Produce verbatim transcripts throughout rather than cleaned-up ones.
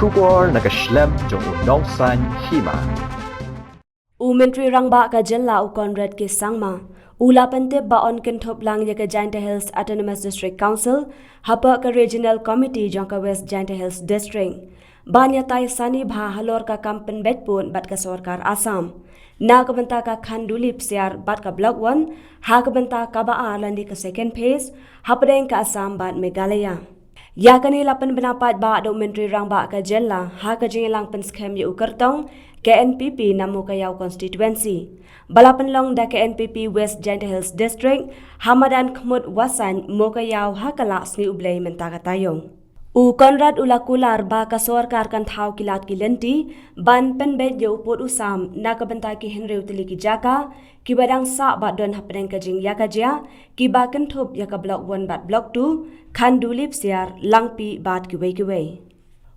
Khubor na ka shlem jong u nongsan hima. U Myntri Rangbah ka jylla u Conrad K Sangma u la pyntip ba yn kynthup lang ïa ka Jaintia Hills Autonomous District Council hapoh ka Regional Committee jong ka West Jaintia Hills District ban ïatai sani bha halor ka kam pynbeit pud bad ka sorkar Assam na ka bynta ka Khanduli Psiar bad ka Block One ha ka bynta kaba ar lane ka second phase hapdeng ka Assam bad Meghalaya. Ïa kane la pynbna paidbah da u Myntri Rangbah ka jylla ha ka jingïalang pynskhem ïa u kyrtong ka N P P na Mowkaiaw constituency ba la pynlong da ka N P P West Jaintia Hills District ha madan Khmut Wasain, Mowkaiaw ha ka Laitsngi U Blei mynta ka taïew. U Conrad u la kular ba ka sorkar kan thaw ki lad ki lynti ban pynbeit ïa u pud u sam na ka bynta ki hynriew tylli ki jaka kiba dang sah bad don hapdeng ka jingïakajia kiba kynthup ïa ka Block One bad Block Two, Khanduli Psiar, Langpih bad kiwei kiwei.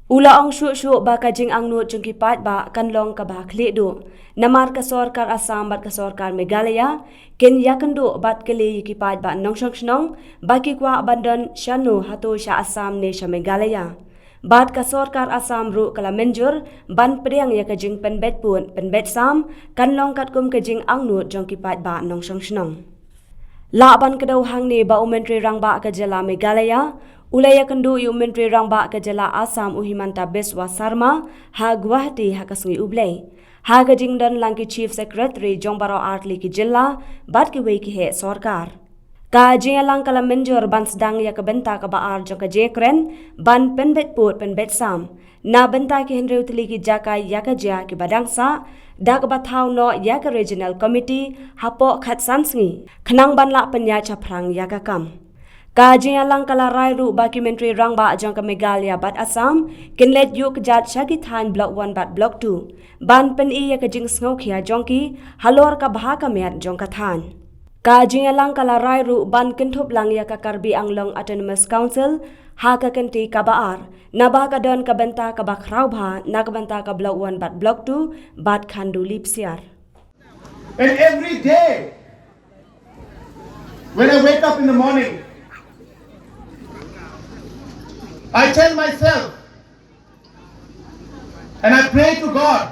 U la ong shuh shuh ba ka jingangnud jong ki paidbah kan long kaba khlieh duh namar ka sorkar Assam bad ka sorkar Meghalaya kin ïakynduh bad kylli ïa ki paidbah nongshong shnong ba ki kwah ban don shano, hato sha Assam ne sha Meghalaya. Bad ka sorkar Assam ruh ka la mynjur ban pdiang ïa ka jingpynbeit pud pynbeit sam kan long katkum ka jingangnud jong ki paidbah nongshong shnong. Lah ban kdew hangne ba u Myntri Rangbah ka jylla Meghalaya u la ïakynduh ïa u Myntri Rangbah ka jylla Assam u Himanta Biswa Sarma ha Guwahati ha ka Sngi U Blei ha ka jingdon lang ki Chief Secretary jong baroh artylli ki jylla bad kiwei ki heh sorkar. Ka jingïalang ka la mynjur ban sdang ïa ka bynta kaba ar jong ka jingïakren ban pynbeit pud pynbeit sam na bynta ki hynriew tylli ki jaka ïakajia kiba dang sah da kaba thaw noh ïa ka Regional Committee hapoh khatsan sngi khnang ban lah pynïaid shaphrang ïa ka kam. Ka jingïalang ka la rai ruh ba ki Myntri Rangbah jong ka Meghalaya bad Assam kin leit ïuh kjat sha ki thaiñ Block One bad Block Two ban pyni ïa ka jingsngewkhia jong ki halor ka bha ka miat jong ka thaiñ. Ka jingïalang ka la rai ruh ban kynthup lang ïa ka Karbi Anglong Autonomous Council ha ka kynti kaba ar naba ka don ka bynta kaba khraw bha na ka bynta ka Block One bad Block Two bad Khanduli Psiar. And every day, when I wake up in the morning, I tell myself and I pray to God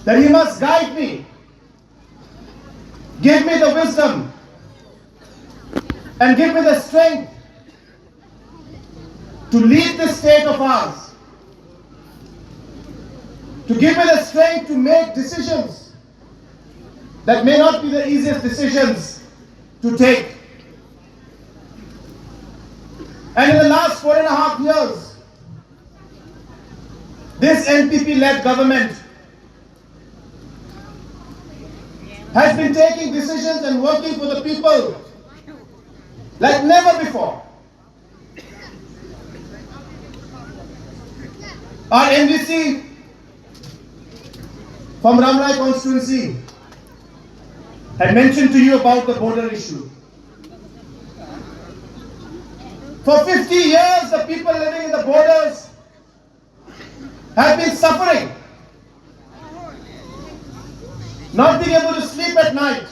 that He must guide me, give me the wisdom, and give me the strength to lead this state of ours, to give me the strength to make decisions that may not be the easiest decisions to take. And in the last four and a half years, this N P P led government has been taking decisions and working for the people like never before. Our M D C from Ramrai constituency had mentioned to you about the border issue. For fifty years, the people living in the borders have been suffering, not being able to sleep at night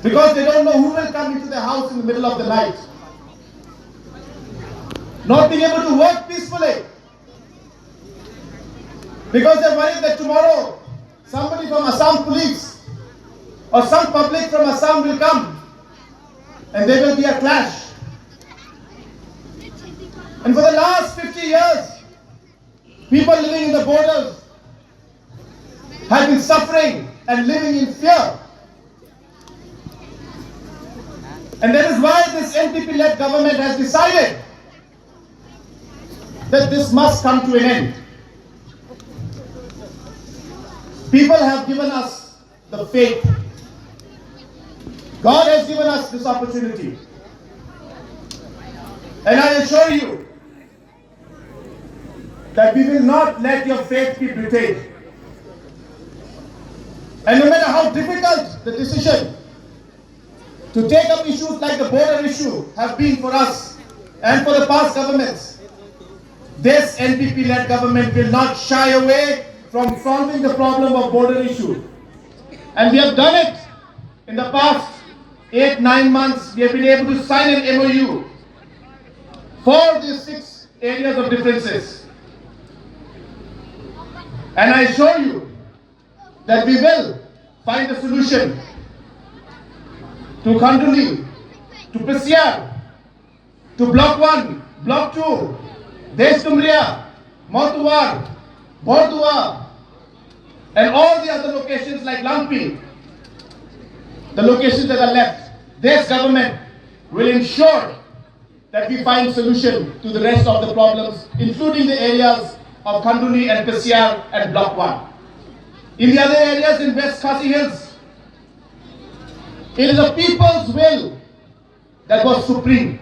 because they don't know who will come into their house in the middle of the night, not being able to work peacefully because they're worried that tomorrow somebody from Assam police or some public from Assam will come and there will be a clash. And for the last fifty years, people living in the borders have been suffering and living in fear. And that is why this N P P led government has decided that this must come to an end. People have given us the faith. God has given us this opportunity. And I assure you that we will not let your faith be betrayed. And no matter how difficult the decision to take up issues like the border issue have been for us and for the past governments, this N P P-led government will not shy away from solving the problem of border issue. And we have done it in the past eight, nine months. We have been able to sign an M O U for these six areas of differences. And I assure you that we will find a solution to Khanduli, to Pesiar, to Block one, Block two, Desh Dumria, Mawtawar, Bordua, and all the other locations like Langpih, the locations that are left. This government will ensure that we find solution to the rest of the problems, including the areas of Khanduli and Pesiar and Block one. In the other areas in West Khasi Hills, it is the people's will that was supreme.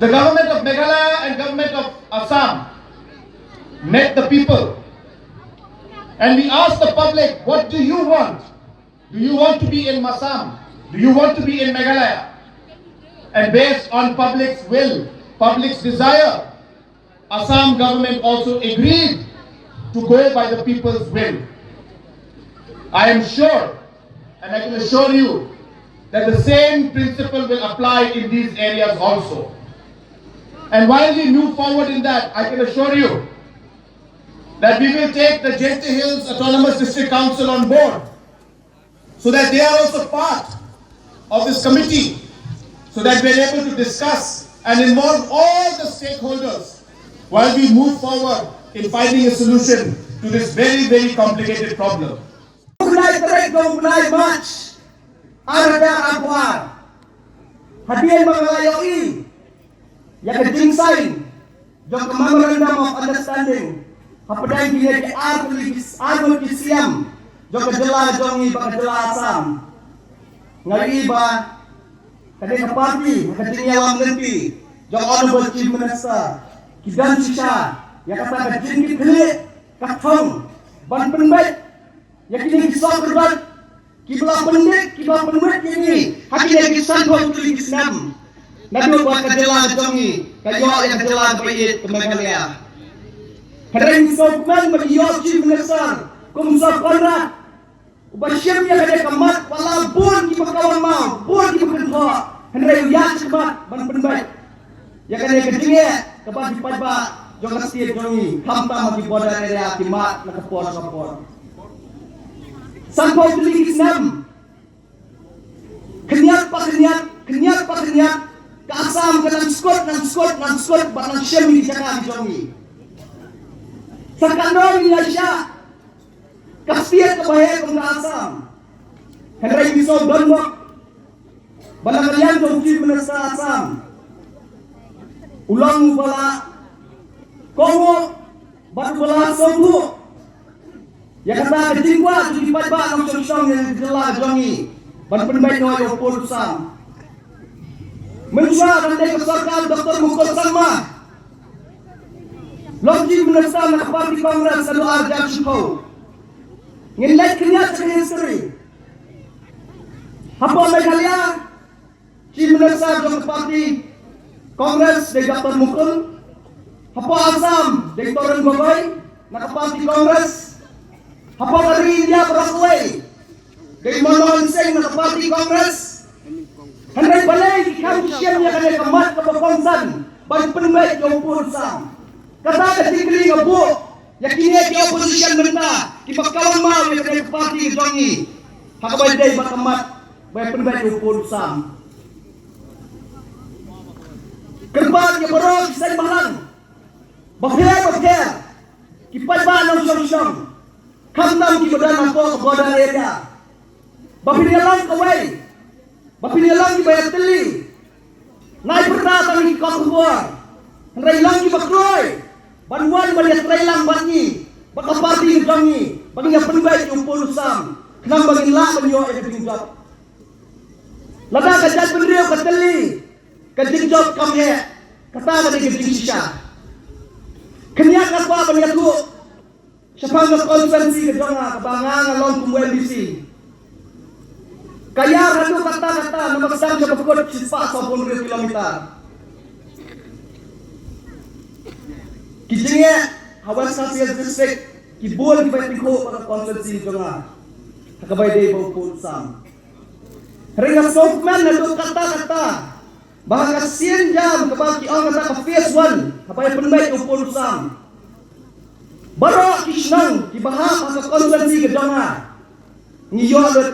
The government of Meghalaya and government of Assam met the people. And we asked the public, "What do you want? Do you want to be in Massam? Do you want to be in Meghalaya?" And based on public's will, public's desire, Assam government also agreed to go by the people's will. I am sure, and I can assure you, that the same principle will apply in these areas also. And while we move forward in that, I can assure you that we will take the Jaintia Hills Autonomous District Council on board, so that they are also part of this committee, so that we are able to discuss and involve all the stakeholders while we move forward in finding a solution to this very, very complicated problem. Khlai tarik jong u bnai March, ar hajar arphew ar. Hadien ba nga la ïohi ïa ka jingsain jong ka Memorandum of Understanding hapdeng kine ki ar tylli ki, ar ngut ki siem jong ka jylla jong ngi bad ka jylla Assam, nga ïohi ba ka dei ka party ha ka jingïalam lynti jong Honourable Chief Minister ki don shisha ïa kata ka jingkitkhlieh ka thong ban pynbeit ïa kine ki soh kyrpad kiba la pyndik, kiba pynwit ïa ngi ha kine ki sanphew tylli ki snem. Naduh ba ka jylla jong ngi ka ïoh ïa ka jylla kaba ïeit ka Meghalaya. Hynrei ngi sngewkmen ba ngi ïoh Chief Minister kum u Sir Conrad, uba shim ïa kane ka mat, wat la bun kiba kawan maw, bun kiba kynthoh, hynrei u ïaid shakhmat ban pynbeit ïa kane ka jingeh kaba ki paidbah jong ka state jong ngi, khamtam ha ki border area, ki mad na ka por sha ka por. Sanphew tylli ki snem, khyndiat pa khyndiat, khyndiat pa khyndiat, ka Assam ka nang skud, nang skud, nang skud bad nang shim ïa ki jaka ki jong ngi. Sa katno ngi ïaishah ka state kaba heh kum ka Assam. Hynrei ngi sngewdon bok ba na ka liang jong u Chief Minister Assam, u long uba la kohnguh bad uba la sngewthuh ïa kata ka jingkwah jong ki paidbah nongshong shnong ïa ka jylla jong ngi ban pynbeit noh ïa u pud u sam. Mynshuwa, hynrei ka sorkar Doctor Mukul Sangma long Chief Minister na ka party Congress naduh ar hajar shiphew. Ngin leit khyndiat sha ka history. Hapoh Meghalaya, Chief Minister jong ka party Congress dei Doctor Mukul. Hapoh Assam dei Tarun Gogoi na ka party Congress. Hapoh ka ri India baroh kawei dei Manmohan Singh na ka party Congress. Hynrei balei ki kham shim ïa kane ka mat kaba kongsan ban pynbeit ïa u pud u sam? Kata ka jingkylli nga buh ïa kine ki opposition mynta kiba kawan maw ïa kane ka party ka jong ngi ha kaba ïadei bad ka mat ba ïa pynbeit ïa u pud u sam. Kyrpad ïa baroh ki seng bhalang bapher bapher, ki paidbah nongshong shnong, khamtam kiba don hapoh ka border area, ba phin ïalang kawei, ba phin ïalang kiba ïatylli. Nai pyrta tang ïa ki kot khubor, hynrei long kiba kloi ban wan ban ïatreilang bad ngi bad ka party ka jong ngi ba ngin ïa pynbeit ïa u pud u sam khnang ba ngin lah ban ïoh ïa ka jingjop. Lada ka jaitbynriew ka tylli, ka jingjop kam heh. Kata ka dei ka jingshisha. Khyndiat nga kwah ban ïathuh shaphang ka constituency ka jong nga kaba nga, nga long kum u M D C. Ka ïar haduh katta katta, namar sdang sha bakut shispah sawphew hynriew kilometer. Ki jingeh ha West Khasi Hills District ki bun kiba ïatyngkhuh bad ka constituency jong nga ha kaba ïadei bad u pud u sam. Hynrei nga sngewkmen haduh katta katta Ba ha ka sien jam kaba ki ong kata ka phase one, haba ïa pynbeit u pud u sam, baroh ki shnong kiba hap ha ka constituency ka jong nga, ngi ïoh lut.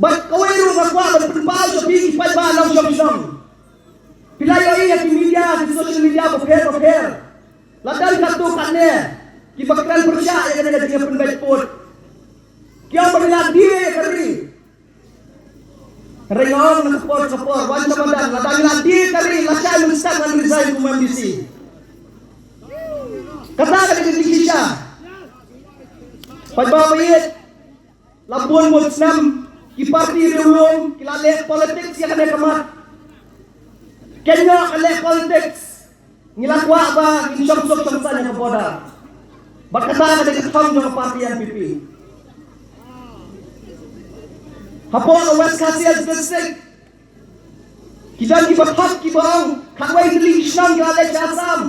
Bad kawei ruh nga kwah ban pynpaw sha phi ki paidbah nongshong shnong. Phi la ïohi ha ki media, ki social media bapher bapher. La don katto katne kiba kren pyrshah ïa kane ka jingïapynbeit pud. Ki ong ba ngi la die ïa ka ri. Hynrei nga ong na ka por ka por, wan sha madan, lada ngi la die ïa ka ri, lashai mynstep ngan resign kum u MDC. Kata ka dei ka jingshisha. Paidbah ba ïeit, la bun bun snem ki parti riewlum ki la leh politics ïa kane ka mat. Ken ïoh ka leh politics, ngi la kwah ba ngin shong suk shong saiñ ha ka border. Bad kata ka dei ka thong jong ka parti NPP. Hapoh ka West Khasi Hills District, ki don kiba thok kiba ong khatwei tylli ki shnong ki la leit sha Assam.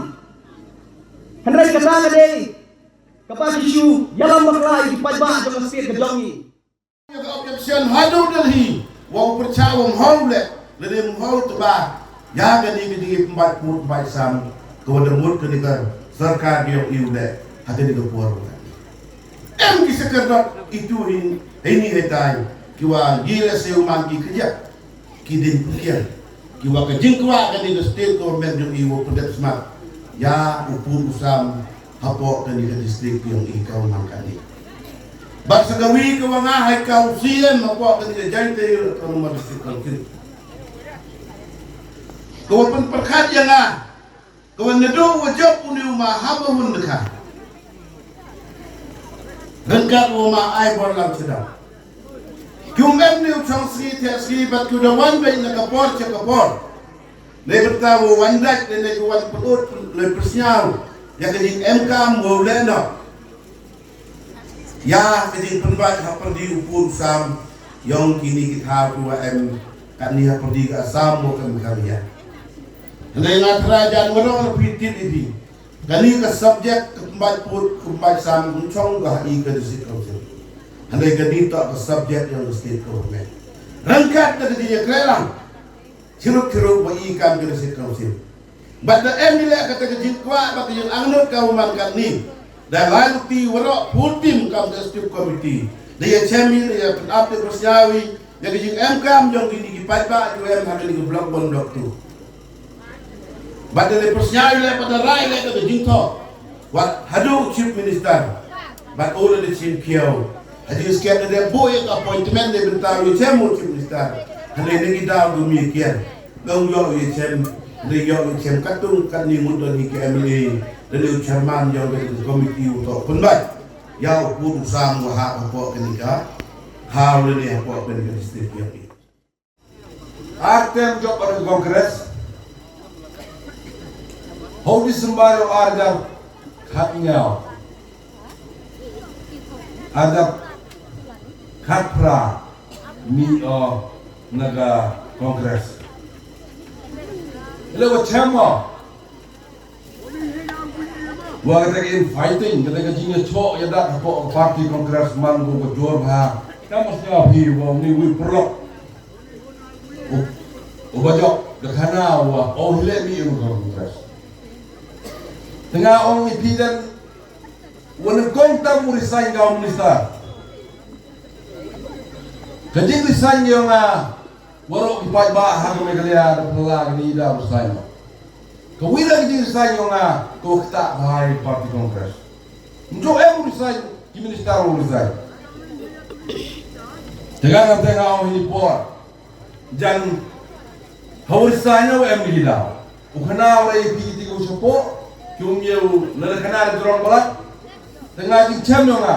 Hynrei kata ka dei kaba ki shu ïalam bakla ïa ki paidbah jong ka state ka jong ngi. Ïa ka objection haduh Delhi, wa u pyrshah wa ym hoi leh, lane ym hoi tba ïa kane ka jingïapynbeit pud pynbeit sam, ka wa da mut kane ka sorkar ka jong i u leh ha kane ka por. Em ki sakerdot itu hin, hini hetai, ki wa ngi leh se u man ki kjat. Ki diengphyrkiang, ki wa ka jingkwah kane ka state government jong i wa pyndep smat ïa u pud u sam hapoh kane ka district jong i ka wa man kane. Bad sa kawei ka wa nga hai ka u CEM hapoh kane ka Jaintia Hills Autonomous District Council, ka wa pynpyrkhat ïa nga, ka wa naduh wa jop une u ma ha ba hun dkha, ryngkat u ma Aiborlang Shyndam. Ki ym em ne u chong sngi thiah sngi bad ki u da wan beit na ka por sha ka por. Ne kata u wan dait ne, ne ki wan pynut, ne pynsñiaw ïa ka jingemkam u leh noh ïa ka jingpynbeit ha pyrdi u pud u sam yong kini ki thaw ki wa em katni ha pyrdi ka Assam wa ka Meghalaya. Hynrei nga trai jan waroh na phi tip ïa phi, kani ka subject ka pynbeit pud ka pynbeit sam ym chong ka ha i ka district council. Hynrei kani toh ka subject yong ka state government. Ryngkat da ka jingïakren lang chirup chirup wa i kam ka district council. Bad da em i leh kata ka jingkwah bad ka jingangnud ka wa man katni, da lai luti waroh full team kam ka executive committee, da ïa chem i, da ïa pynap, da ïa pynsñiaw i ïa ka jingemkam jong kini ki paidbah ki wa em ha kani ka block one, block two. Bad da ïa pynsñiaw i leh bad da rai leh da ka jingthoh. Wat haduh u Chief Minister bad u la da chim kiaw ha jingskhem da dep buh ïa ka appointment da bynta u ïa chem u Chief Minister. Hynrei na ki daw du mi kian, dang ïoh u ïa chem, hynrei ïoh u ïa chem katto katne, mut don hi ki MLA, da dei u chairman jong ka committee u toh pynbeit ïa u pud u sam wa hap hapoh kani ka thaw lane hapoh kani ka district ïa ki. Ar term jop bad ka Congress. Hau December o ar hajar khatñiaw, ar hajar khatphra, mih o na ka Congress. Leh wa chem o wa kata ka infighting, kata ka jingïachoh ïadat hapoh ka party Congress man ko ka jor bha. Ka mos ïa phi wa uni wi pyrlok u, u ba jop da khana wa o hi leh mih ïa ka Congress. Te nga ong ïa phi, dan wa nyngkong tam u resign ka u minister. Ka jingresign ïa nga, waroh ki paidbah ha ka Meghalaya da phylla kani da resign. Ka wei na ka jingresign ïa nga ka wa ktah bha ïa party Congress. Ym ju em u resign ki minister, u resign. Te nga ngam te nga ong hi por jan ha u resign u em ni daw. U khana u rei phi ti u chapoh, ki um ïa u na khana da jrong balat. Te nga jingchem ïa nga,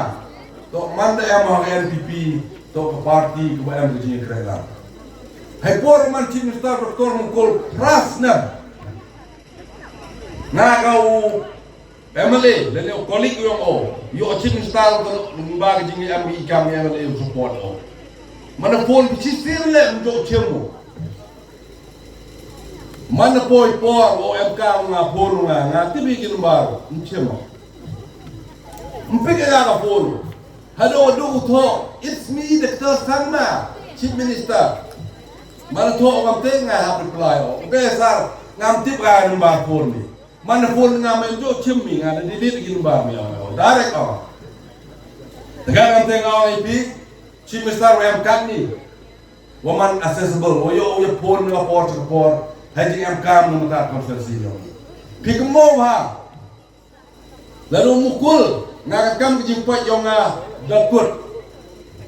toh man da em ha ka NPP, toh ka party ka ba em ka jingïakren lang. Hai por man Chief Minister Doctor Mukul phra snem, nga ka u MLA lane u colleague yong o, ïoh Chief Minister ka ba ka jingïa em i kam MLA u support o. Man da phone ki shisien leh ym ju chem u. Man da poi por o em ka nga phone nga, nga tip i ki number, ym chem o. Ym pick ïa ka phone. Hello, do u thoh, it's me, Doctor Sangma. Chief Minister. Mano thoh ngam te nga hap reply o. Te sir, ngam tip ka number phone mi. Mano phone nga mynjur chim mi, nga da delete ki number mi o. Direct o. Te ka ngam te nga o ipi. Chief Minister wa em kat ni. Wa man accessible, wa yoh, wa yoh phone na por cha por. Hajing em kam na mata constituency yong. Phi kynmaw bha. Lada u Mukul, nga ka kam ka jingpait yong nga da kut.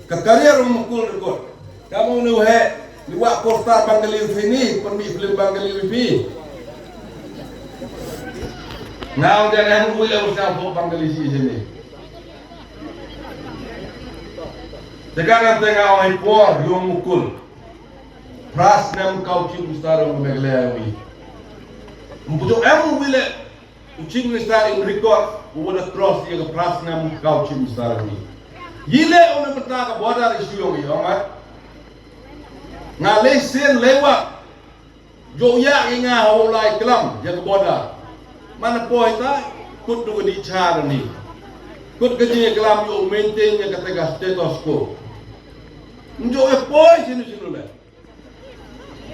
Ka career u Mukul da kut. Kam u ne u he, ni wa poster Bengali sini, pynmih film Bengali wi phi. Nga u jangan u le u sa Bengali sini. Te ka ngam te nga ong i por yong Mukul. Phra snem ka u Chief Minister yong Meghalaya wi. Mpujo em wi le u Chief Minister in record u wada cross ïa ka phra snem ka u Chief Minister wi. Yi le u na mynta ka border issue yong i ong ai. Nga le sien le wa. Jooh ïa i nga ha u lai klam ïa ka border. Man poi ta kut du ka di cha ni. Kut ka jingklam ïa u maintain ïa kata ka status quo. Njo e poi sinu sinu le.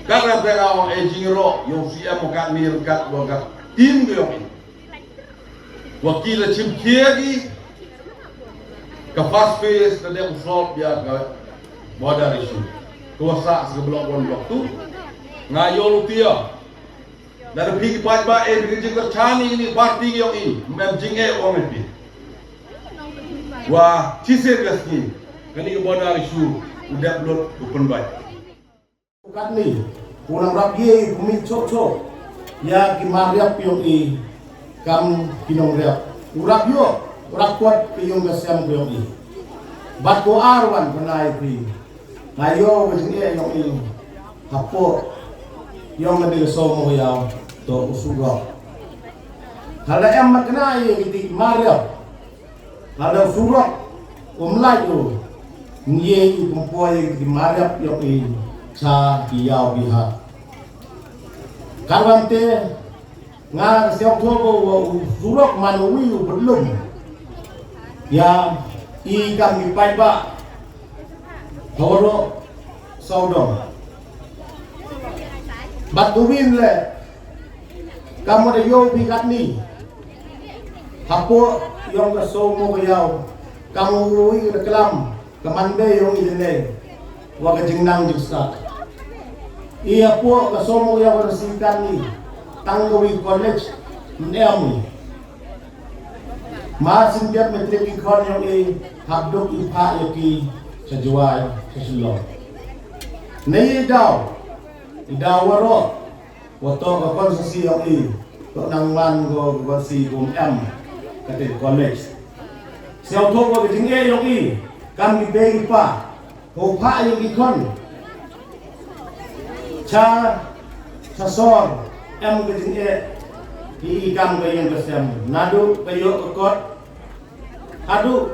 Kat la te nga ong e jingro ïa u C M u kat ni kat wa kat. Tim de ong. Wa ki la chim khia ki ka first phase ka dei u solve ïa ka border issue. Ka wa sah sa ka block one, block two. Nga ïoh lu tia. Lada phi ki paidbah eh phi ki jingkyrchan ïa kini party ki ong i. Mem jingeh ong i phi. Wa chisir ka sngi. Kani ka border issue u dep lut u pynbait. Katni, u nang rap ïa u mih chok chok ïa ki mar riap yong i kam ki nong riap. U rap ïoh, u rap kwat ki yong ka sem yong i. Bad ko ar wan pynai phi. Nga ïoh ka jingeh yong i. Hapoh yong ka dei ka somo ïa to u surok. Hala em mat kena ïa ki ti mar riap. Lada surok um lait u ngi u pynpoi ki mar riap ïoh i cha ki ïaw ki ha. Karwan te nga siaw thoh ko wa u surok man u wi u bedlum. Ïa i kam ki paidbah. Hawaro sawdong. Bad u win le Kam wa da ïoh phi katni. Hapoh yong ka somo ka ïaw. Kam wa wi ka klam. Ka man be yong i ne. Wa ka jingnang jingstad. I hapoh ka somo ka ïaw ka si katni. Tang ka wi college. Mnem. Ma sim biat matric i khon yong i. Hap duk i pha ïa ki. Sa Jowai. Sa Shillong. Ne i daw. I daw waroh. Wa to ka constituency yong i, to nang man ko constituency kum em, kata college. Siaw to ko ka jingeh yong i, kam ki bei ki pa, ko pha yong ki khon. Cha, cha sor, em ka jingeh, i, i kam ka yong ka sem. Nadu, ka yok ka kot, Haduh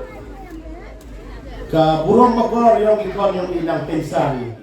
ka burom bakor yong ki khon yong i nang pensar i.